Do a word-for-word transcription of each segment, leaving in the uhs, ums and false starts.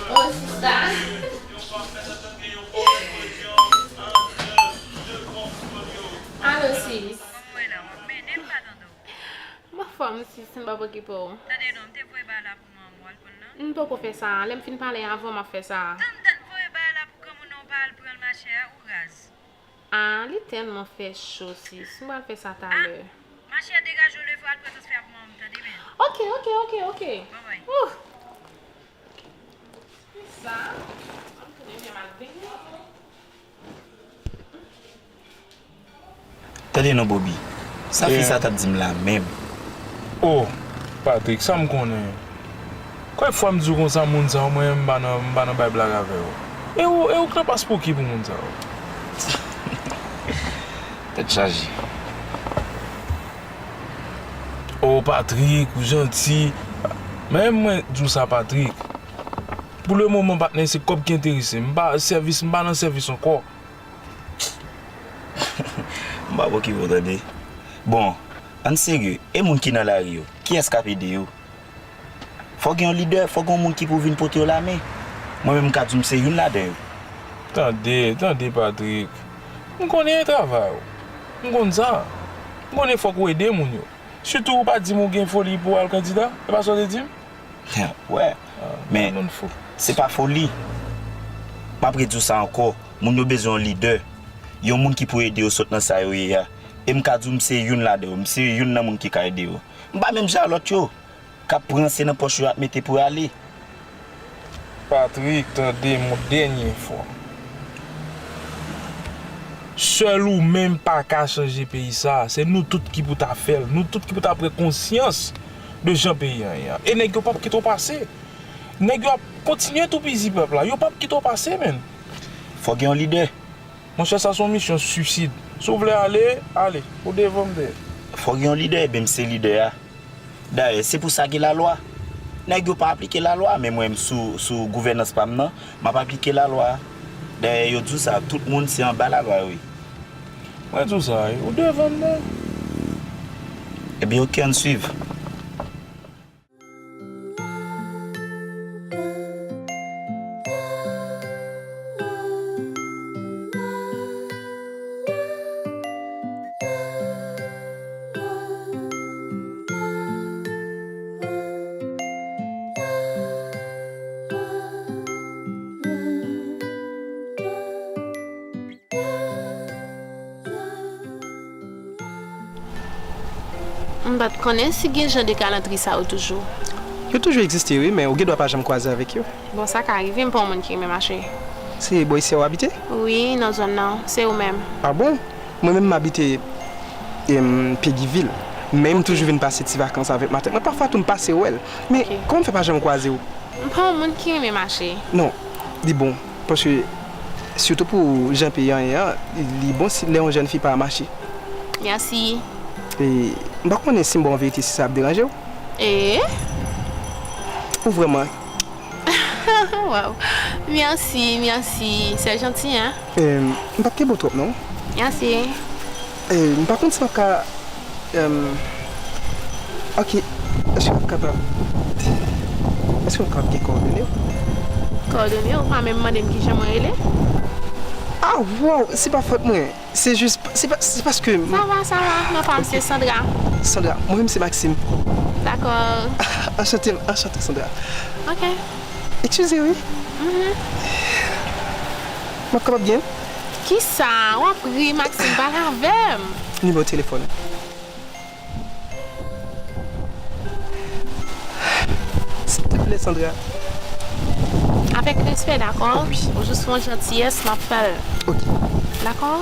Oh, sista. Alo, sis. M anfòm, sis, m p ap okipe w. Tande non, m te voye bagay la pou manman w al pran l nan. M poko fè sa. Lè m fin pale avan, m ap fè sa. Tann, tann, voye bagay la pou granmoun nan, ou pa al pran l, machè, ou raz. Ah, li tèlman fè cho, sis. M pral fè sa talè. Ah, machè, degaje w, leve w al pran transfè a pou manman m, tande, men. Ok, ok, ok, ok. Bye bye. Ouh. Kisa? M tounen men m al vini. Tande non, Bobby. Sa fi sa t ap di m la menm. Oh, Patrick, sa m konnen. Kòk fwa m di w konsa, moun sa yo, mwen, m pa nan, m pa nan bay blag avè yo. E ou, e ou k nan pas pou ki pou moun sa yo? Tèt chaje. Oh, Patrick, ou janti. Men mwen di w sa, Patrick. Pou le moman, patnè, se kòb ki enterese m. M pa sèvis, m pa nan sèvis ankò. M p ap okipe w, tande. Bon, ann serye, e moun ki nan lari yo, kiyès k ap ede yo? Fò gen yon lidè, fò gen yon moun ki pou vin pote yo lamen. Mwen menm, m ka di w m se youn ladan yo. Tande, tande, Patrick. M konnen e travay ou. M konn sa. M konnen fòk ou ede moun yo. Sitou ou pa di m ou gen foli pou w al kandida. E pa sa w te di m? Wè. Ah, men se pa foli. M ap redi w sa ankò. Moun yo bezwen yon lidè. Yon moun ki pou ede yo sot nan sa yo ye a. E m ka di w m se youn ladan yo. M se youn nan moun ki ka ede yo. M pa menm jan a lòt yo. K ap pran se nan pòch yo y ap mete pou y ale. Patrick, tande m yon dènye fwa. Sèl ou menm pa ka chanje peyi sa a. Se nou tout ki pou ta fè l. Nou tout ki pou ta pran konsyans de jan peyi an ye a. E nèg yo p ap kite w pase. Nèg yo ap kontinye toupizi pèp la. Yo p ap kite w pase, menn. Fò gen yon lidè. Monchè, sa se yon misyon suisid. Si w vle ale, ale. Ou devan, m dèyè. Fò gen yon lidè, ebyen m se lidè a. Dayè, se pou sa gen lalwa. Nèg yo pa aplike lalwa, men mwen, m sou, sou gouvènans pa m nan, m ap aplike lalwa. Dayè, yo di w sa, tout moun se anba lalwa yo ye. Mwen di w sa, wi. Ou devan m, non. Ebyen, oke, ann swiv. M pa t konnen si gen jan de galanterie sa yo toujou. Yo toujou egziste, wi, men ou gen dwa pa janm kwaze avèk yo. Bon, sa ka rive, m pa yon moun ki renmen mache. Se bò isi a w abite? Wi, nan zòn nan. Se ou menm? Ah bon? Mwen menm, m abite, em, Peguy Ville. Men m toujou vin pase ti vakans avèk matant mwen. Pafwa tou, m pase wè l. Men kòman m fè pa janm kwaze w? M pa yon moun ki renmen mache. Non, li bon. Paske, sitou pou jan peyi an ye a, li bon si lè yon jèn fi pa mache. Mèsi. E, m pa konnen si m ba w yon verite, si sa ap deranje w. E? Ou vrèman. Waw. Mèsi, mèsi. C'est gentil, hein? Em, m p ap kenbe w twòp, non. Mèsi. E, m pa konn si m ap ka, em, ok, èske m ap kapab, èske m ap kapab gen kowòdone w? Kowòdone w? Ou pa menm mande m kijan mwen rele? Ah, waw, se pa fòt mwen. Se jis, se pa, se paske m... Sa va, sa va. Non pa m se Sandra. Sandra, mwen menm se Maxime. Dakò. Anchante, anchante, Sandra. Ok. Eskize, wi. Mhm. M ap kapab gen? Kisa? W ap ri, Maxime, pale avè m. Nimewo telefòn. Silvouplè, Sandra. Avèk respè, dakò? Wi. Ou jis fè yon jantiyès, m ap fè l. Ok. Dakò?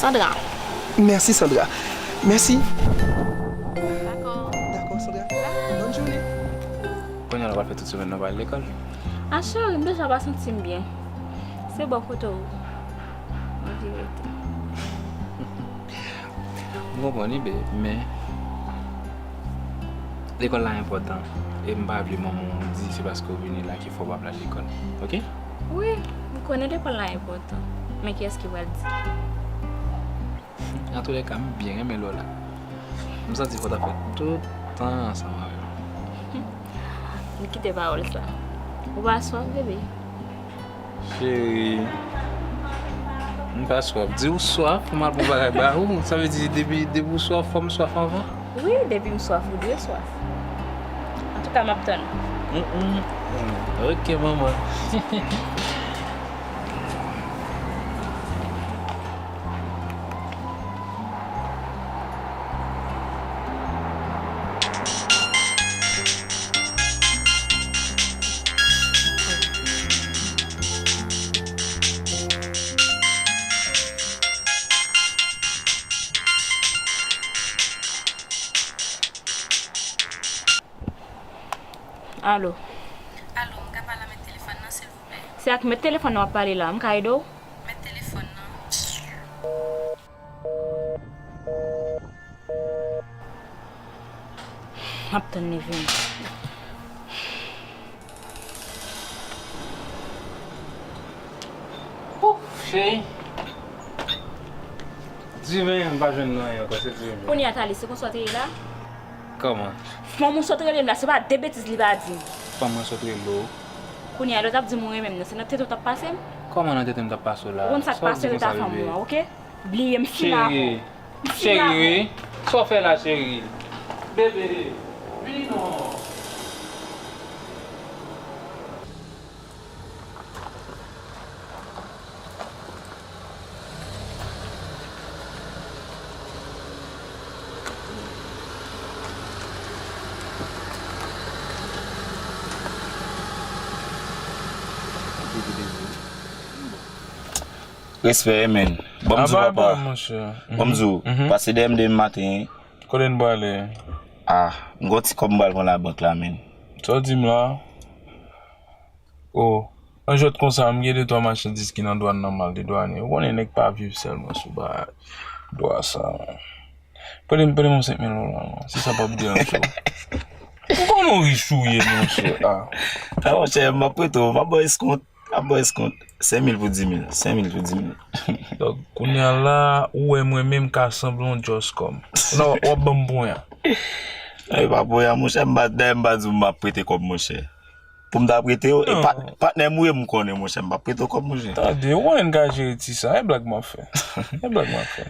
Sandra. Mèsi, Sandra. Mèsi. Dakò. Dakò, Sandra. Bye. Bòn jounen. Kounye a nou pral fè tout semèn nan pral lekòl. A cheri, m deja pa santi m byen. Se bò kote w m vin rete. M konprann wi, babe, men Lekòl la enpòtan, e m pa vle manman w di se paske w vini la ki fè w pa pral lekòl, oke? Wi, m konnen lekòl la enpòtan, men kiyès ki pral di? Antoulèka, m byen renmen lè w la. M santi fò w ta fè tout tan an ansanm avè m. M kite pawòl sa. Ou pa swaf, bebe? Cheri, m pa swaf. Di w swaf pou m al pran bagay ba ou. Sa vle di depi, depi w swaf, fò m swaf anvan? Wi, depi m swaf, ou dwe swaf. Antouka, m ap tann ou. Mm, mm. Ok, manman. Alo. Alo, m ka pale a mèt telefòn nan, silvouplè? Se ak mèt telefòn nan w ap pale la. M ka ede w? Mèt telefòn nan. M ap tann li vini. Ouf, cheri. Diven, m pa jwenn anyen ankò, se diven. Kounye a, Tali, se konsa w te ye la? Kòman? Fanm ou sot rele m la, se pa de betiz li pa di m. Fanm mwen sot rele w? Kounye a, lè w t ap di m ou renmen m nan, se nan tete w t ap pase m? Kòman nan tete m t ap pase w la? Ou konn sa k pase l ta fanm ou an, oke? Bliye m fin avè w. Cheri, cheri, sa w fè la, cheri? Bebe, vini non. Respè, man. Ban m di w, papa. Ban m di w, pase dèyè m demen maten. Kote n prale? Ah, m gon ti kòb m pral pran labank la, man. Sa w di m la? Oh, nan jwèt konsa, m gen de twa machandiz ki nan dwàn nan, m al dedwanye. Ou konnen nèg pa viv sèlman sou bagay dwa sa. Prete m, prete m yon senk mil dola, non. Si sa p ap deranje w. Ou konnen w rich ou ye, monchè. Ah. Ah, monchè, m ap prete w, m ap ba w eskont. Ap ba w eskont. Senk mil pou di mil. Senk mil pou di mil. Donk, kounye a la, ou wè mwen menm ka sanble yon djòs kòm. Non, w ap ban m ponya. Ay, pa ponya, monchè, m pa, dayè m pa di w m ap prete kòb, monchè. Pou m ta prete w, e pa, patnè m ou ye, m konnen, monchè, m p ap prete w kòb, monchè. Tande, ou konnen n ka jere ti sa, e blag m ap fè. E blag m ap fè.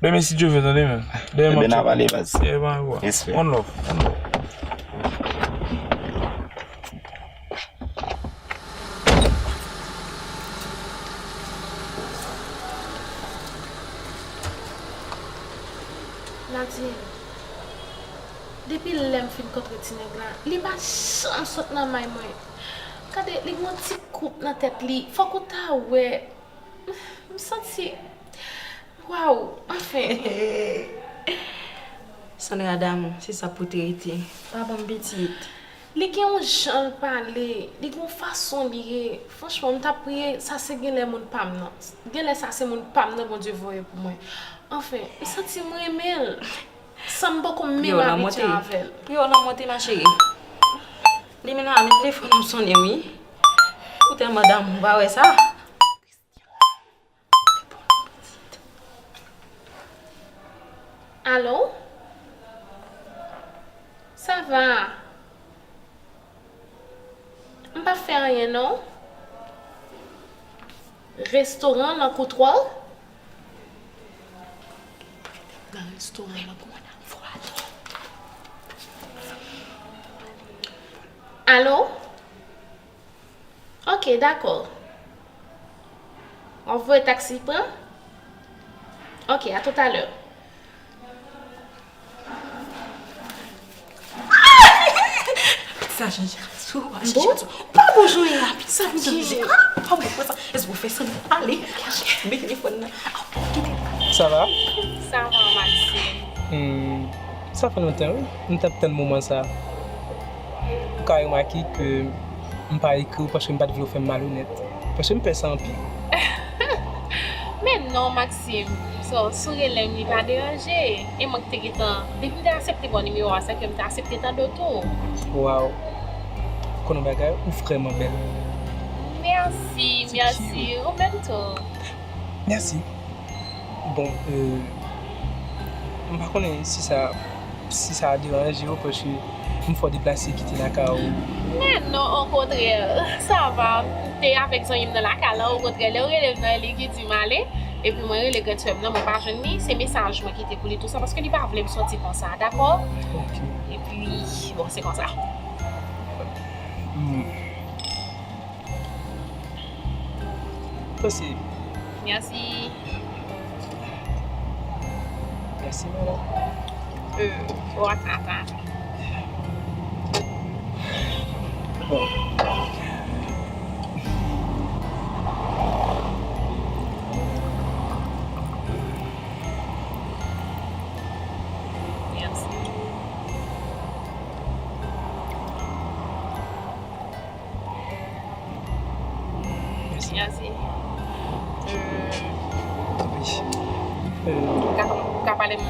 Demen, si Dye vle, tande, men. Demen, n a pale, baz. Respè. One love, one love. Nadine, depi lè m fin kontre ti nèg la, li pa janm sot nan may mwen. Gade, li gen yon ti koup nan tèt li. Fòk ou ta wè. M santi, waw, anfen. Sandra damou, se sa pou te rete. Pa ban m pitit. Li gen yon jan l pale, li gen yon fason li ye. Franchman, m t ap priye, sa se genlè moun pa m nan. Genlè sa se moun pa m nan Bondye voye pou mwen. Anfen, m santi m renmen l. San m poko menm abitye avè l. Priye w nan monte, ma chérie. Li menm la, men telefòn m sonnen, wi. Ou tèlman damou, ou pa wè sa? Alo? Sa va? M pa fè anyen, non. Restoran nan koutwa w? Nan restoran nan koutwa w. Alo? Ok, dakò. W ap voye taksi pran? Ok, à tout à l'heure. Sa chanje sou, sa chanje sou. Pa bon jan e la, sa vin chanje. Ah, pa bon, sa. Èske w fè sa? Ale, kite telefòn nan. Ah, kite. Ça va? Ça va, Maxime. Hmm, sa fè lontan, wi. M t ap tann moman sa. Ou ka remake ke m pa ekri w paske m pa t vle w fè m malonèt. Paske m pè sa anpil. Men non, Maxime. So, si w rele m, li pa deranje. E mwen ki te gentan, depi m te aksepte ba w nimewo a, se ke m te aksepte tande w tou. Waw. Konnen bagay, ou vrèman bèl. Mèsi, mèsi. Ou menm tou. Mèsi. Bon, euh, m pa konnen si sa si sa deranje w, paske m fè w deplase kite lakay ou. Men non, okontrè, sa va. M te avèk zanmi m nan lakay la, okontrè, lè yo rele m nan, li ki di m ale. Epi mwen rele grandsè m nan, mwen pa jwenn li, se mesaj mwen kite pou li tou sa, paske li pa vle m soti konsa, dakò? Ok. Epi, bon, se konsa. Hmm. Posib. Mèsi. Mèsi, madam. Euh, oh, attends, attends. Bon. Mèsi. Mèsi. Mèsi. Tanpri. Euh, Ou ka, ou ka pale m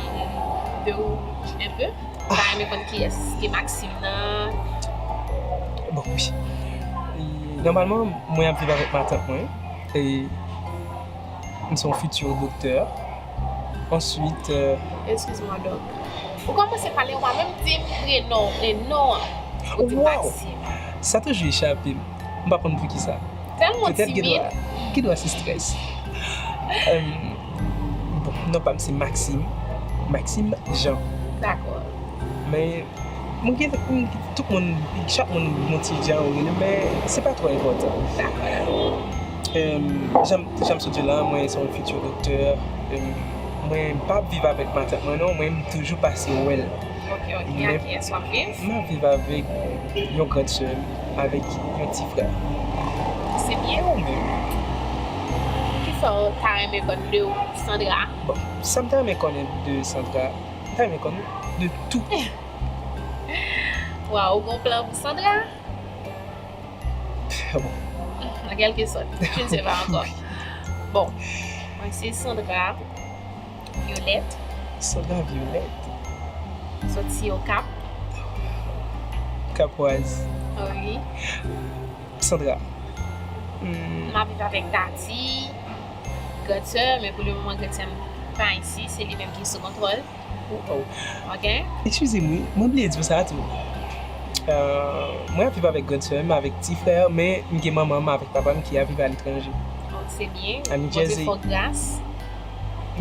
de ou enpe? Ou ta renmen konn kiyès ki Maxime nan? Bon, wi. E, nòmalman, mwen ap viv avèk matant mwen. E, m se yon fiti doktè. Answit, euh, Eskize mwen, dòk. Ou kòmanse pale, ou pa menm di m prenon, prenon an. Ou di Wow. Maxime. Sa toujou echape m. M pa konn poukisa. Tèlman Petèt gen timid. Dwa, gen dwa se strès. Euh, bon, non pa m se Maxime. Maxime Jean. Dakò. Men, mwen gen, mwen gen tout moun, chak moun gen yon ti jan yo rele m, men se pa twò enpòtan. Dakò, dakò. Euh, jan, jan m sot di la, mwen se yon fiti doktè. Euh, mwen pa ap viv avèk matant mwen non, mwen m toujou pase wè l. Ok, ok. A kiyès w ap viv? M ap viv avèk yon grandsè m, avèk yon ti frè. Se byen. E ou menm? Kisa w ta renmen konn de Sandra? Bon, sa m ta renmen konnen de Sandra, m ta renmen konnen de tout. Waw, ou gon plan pou Sandra? Bon. An kèlke sòt, je ne sais pas encore. Bon, mwen se Sandra Violette. Sandra Violette. Soti Okap. Kapwaz. Wi. Sandra. Hmm. M ap viv avèk Tati, grandsè, men pou le moman grandsè m pa isi, se li menm ki sou kontwòl. Oh, oh. Ok? Eskize m, wi, mwen bliye di w sa tou. Euh, mwen ap viv avèk grandsè m, avèk ti frè, men m gen manman m avèk papa m ki ap viv aletranje. Bon, se byen. A New Bondye Jersey. Fè w gras.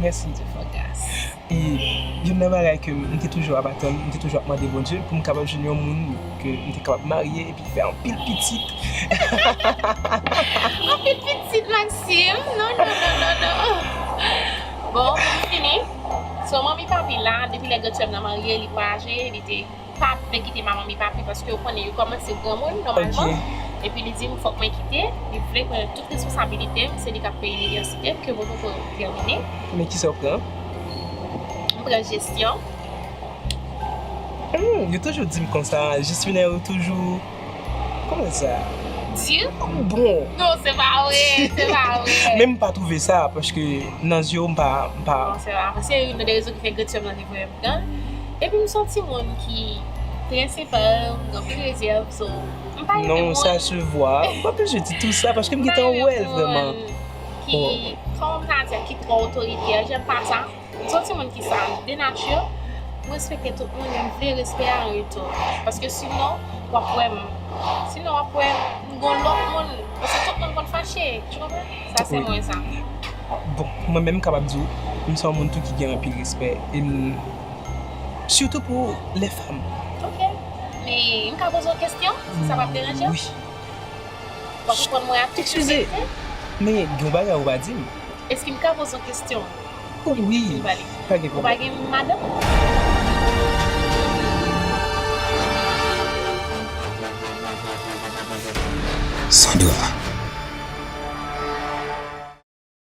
Mèsi. Bondye fè w gras. E youn nan bagay ke m te toujou ap atann, m te toujou ap mande Bondye pou m kapab jwenn yon moun ke m te kapab marye epi fè anpil pitit. Anpil pitit, Maxime. Non, non, non, non, non. Bon, pou m fini. So, manmi papi la, depi lè grandsè m nan marye, li vwayaje, li te pa vle kite manmi papi paske yo konnen yo kòmanse granmoun nòmalman. Epi li di m fòk mwen kite, li vle pran tout responsabilite m, se li k ap peye inivèsite m ke mwen poko tèmine. Men kisa w pran? M pran jesyon. Hmm, yo toujou di m konsa, jesyonè yo toujou, kòman sa? Di? Bon. Non, se pa vre, se pa vre. Men m pa twouve sa, paske nan zye w m pa, m pa. Bon, se pa vre. Se youn nan de rezon ki fè grandsè m nan te voye m pran l. Epi m se yon timoun ki trè senp, m gen anpil rezèv, so, m pa renmen Non, moun. Sa se vwa. M pa bezwen di tou sa, paske m gentan wè l vrèman. Ki, kòman m ka di, ki twò otoritè, j'aime pas ça. M se yon timoun ki sa, de nati, m respekte tout moun, men m vle respè a an retou. Paske sinon, w ap wè m, sinon w ap wè m gon lòt moun, paske tout moun konn fache, tu comprends? Sa se mwen sa. Bon, mwen menm m kapab di w, m se yon moun tou ki gen anpil respè. E m, sitou pou lè fanm. Ok. Men, m ka poze w kesyon, si sa p ap deranje w? Wi. W ap reponn mwen a tout Eskize. Men, gen yon bagay ou pa di m. Èske m ka poze w kesyon? Wi. Ou pale. Pa gen Ou pa pwoblèm. Gen madanm? Sandra,